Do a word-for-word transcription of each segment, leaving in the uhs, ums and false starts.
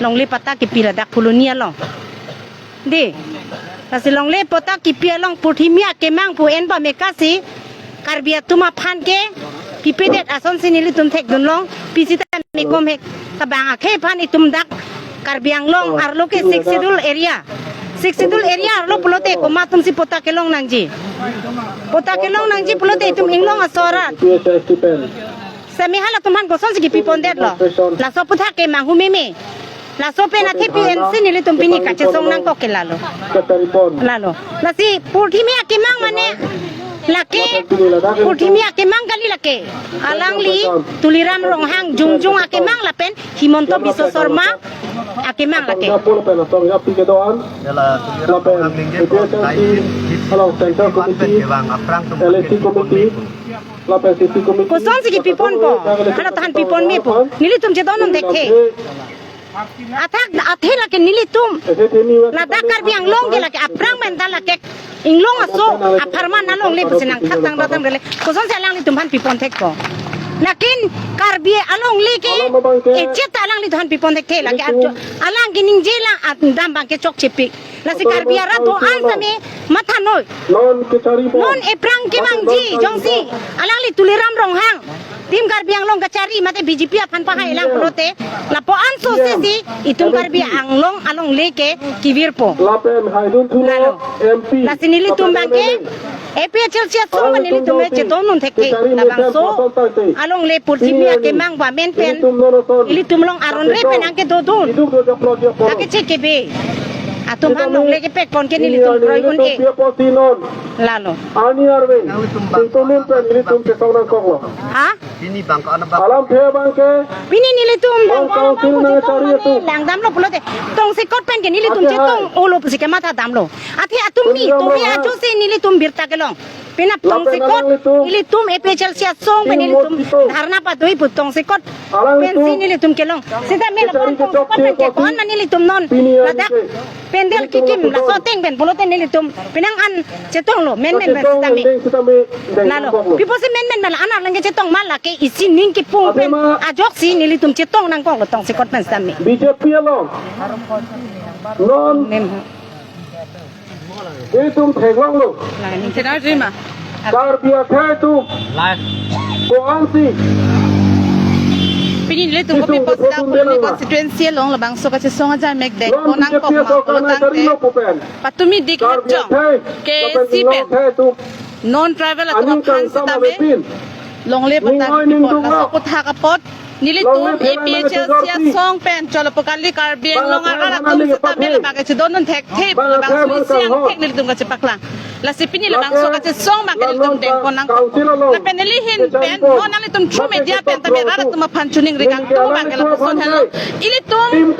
Longle patta kipi ladak Phuloni along. Dei. Lasi longle patta kipi along purthimi akemang pu en pame kasi Karbi atum aphan ke pipedet asonsi nelitum thekdunlong, pi sita mekom hek. Tabang akhei aphan itum dak Karbi Anglong arlo ke Sixth Schedule area. Sixth Schedule area arlo pulote komat atumsi patta kelong nangji. Patta kelong nangji pulote itum inglong aso arat. Semi halatum aphan kosonsi kipipondetlo. Laso aphuthak ke manghu meme. Laso pen athe pensi nelitum pini kachesong nangkok ke lalo. Lalo. Lasi purthimi akemang mane lake, purthimi akemang kali lake. Alangli Tuliram Ronghang jongjong akemang lapen Himanta Biswa Sarma akemang lake. Lapen A P H L C along Central Committee, L A C Committee, lapen C C Committee. Kosonsi kipiponpo? Halatum aphan pipon mepo? Nelitum chedondun thekthe. Athak athe lake nelitum ladak Karbi Anglong ke lake aphrang pen ta lake inglong aso apharman alongle pusi nangthak tanglo tanglo le. Kosonsi alanglitum aphan pipon thekpo? Lakin Karbi alongle ke echet alanglitum aphan pipon thekthe lake ajo alang keningje lang at dam abang ke chokchepik. Lasi Karbi arat do-an sami mathanoi. Non kechari po. Non ephrang kemangji jongsi alangli Tuliram Ronghang, Team Karbi Anglong kachari mate B J P aphan pahai lang pulote lapu-an so sesi itum Karbi Anglong alongle ke kivirpo. Lapen haidun thulo Lalo. M P. Lasi nelitum abang ke A P H L C asong abang nelitum chedondun thekthe labangso alongle purthimi akemang amen pen ilitum along aron re pen angke dodun. Iduk do japlo japlo. Lake chekebe atum aphan longle kepekpon ke nelitum roi un-e. Lalo. Ani arve. Itum pen nelitum chesong nangkoklo. Ha? Pini abang ko ana abang. Alamthe abang ke. Pini nelitum abang ko council nangchari atum. Langdamlo pulote. Tongsekot pen ke nelitum chetong olo pusi kematha damlo. Athe atum ni tonghe ajo si nelitum birta kelong. Penap tongsekot, ilitum A P H L C asong pen ilitum dharna padoi pu tongsekot pensi nelitum kelong. Sita me lapen tongsekot pen ke kon mane ilitum non ladak pendel kikim laso ateng pen pulote nelitum penang an chetonglo menmen pen sitame. Lalo. Pi pusi menmen pen la anak lengke chetong ma lake isi ning kipung pen ajoksi nelitum chetong nangkoklo tongsekot pen sitame. B J P along. Non. Mem. Itum theklonglo. Karbi akhei atum. Ko-ansi. Pini nelitum kopi posta Phuloni constituency along labangso kachesong ajamek dengpon nangkok ma pulo tangte. Patumi dik hejong K A A C pen non tribal atum aphan sitame longle patta kipon laso aphuthak apot nelitum A P H L C asong pen cholo pu kali Karbi Anglong arat atum sitame labang kachedondun thekthe labangso isi angthek nelitum kachepaklang. Lasi pini labangso kachesong abang ke nelitum dengpon nangkok. Lapen neli ahin pen non nanglitum through media pen tame rat atum aphan choningri kangtung abang ke lapuson henlo. Ilitum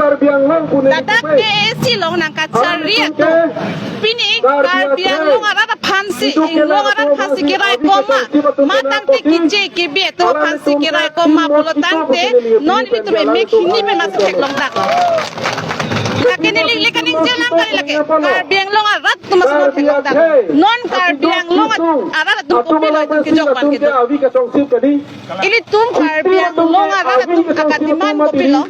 ladak K A A C along nangkachari atum pini Karbi Anglong arat aphansi, inglong arat aphansi kerai koma, matangte keche kebe atum aphansi kerai koma pulo tangte non ilitum emek hini pen masi theklongdak. Lake neli lika ningje lang kali lake Karbi Anglong arat atum masi non theklongdak. Non Karbi Anglong arat atum kopilo itum kejok abang kedo. Ilitum Karbi Anglong arat atum akadiman kopilo.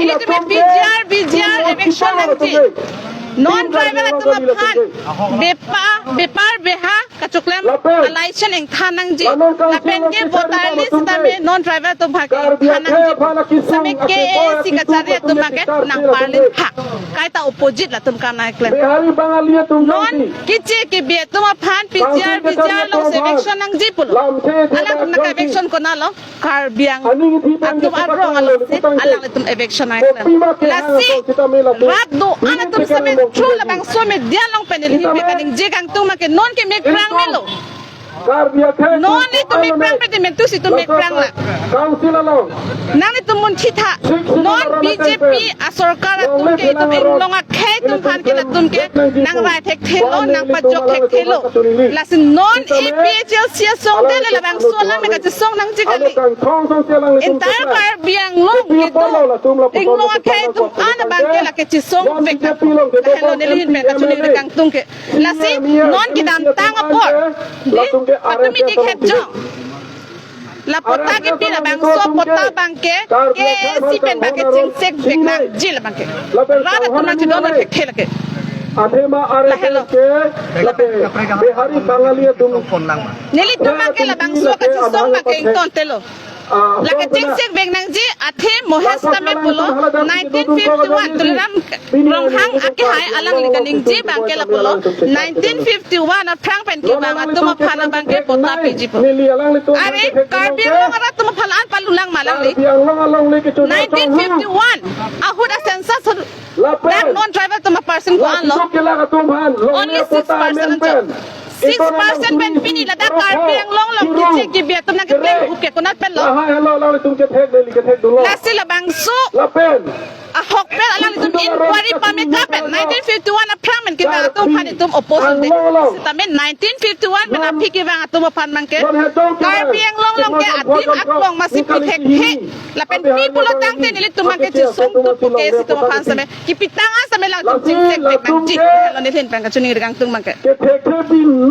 Ilitum P G R, V G R eviction nangji. Non tribal atum aphan bepa, bepar beha kachoklem a-license ingthan nangji. Lapen ke voter list tame non tribal atum aphan ke ingthan nangji. Sitame K A A C kachari atum abang ke nangparlin tha. Kaita opposite latum kam nangklem. Bihari Bangali atum non keche kebe atum aphan P G R, V G R along eviction nangji pulo. Alangtum nang eviction konatlo? Karbi Anglong atum arong alongsi alanglitum eviction nangklem. Lasi rat do-an atum sitame through labangso media along pen neli pen kaningje kangtung abang ke non ke mekprang melo. Non itum mekprang pete mentu si itum mekprang la. Nanglitum munthi tha. Non B J P asorkar atum ke itum inglong akhei atum aphan ke latum ke nangrai thekthelo, nangpajok thekthelo. Lasi non A P H L C asong te le labangso alam me kachesong nangji kali. Entire Karbi Anglong kedo inglong akhei atum an abang ke lake chesongvek nang. Lahelo neli ahin pen kachoningri kangtung ke. Lasi non kedamtang apor, de, patumi dik hejong. La patta kipi labangso patta abangke K A A C pen abangke chingchek vek nangji labangke. Rat atum nangchedondun thekthe lake. Athema are Lahelo. Ke lape Bihari Bangali atum. Nelitum abangke labangso kachisong abangke ingtontelo. Lake chingchek vek nangji, athe Mohesh tame pulo nineteen fifty-one Tuliram Ronghang akehai alangli kaningje abangke lapulo nineteen fifty-one aphrang pen kevang atum aphan abangke patta piji pu. Are Karbi Anglong arat atum aphan an palulang ma alangli. Nineteen fifty-one ahut a census ahut dak non tribal atum a percent ko-an lo? Only six percent anchot. Six percent pen pini ladak Karbi Anglong along kiche kibi atum nangkepleng huke konat pen lo? Lahai helo alangtum kethek deli kethek dolo. Lasi labangso Lapen. Ahokpet alanglitum inquiry pame kapen nineteen fifty-one aphrang pen kevang atum aphan itum oppose un-e. Sitame nineteen fifty-one pen aphi kevang atum aphan abangke Karbi Anglong along ke adim aklong masi pu thekthe. Lapen pi pulo tangte nelitum abangke chesung tu pu K A A C atum aphan sitame kipitang an sitame alangtum chingchek vek nangji. Helo neli ahin pen kachiningri kangtung abangke. Kethek kethek dolo.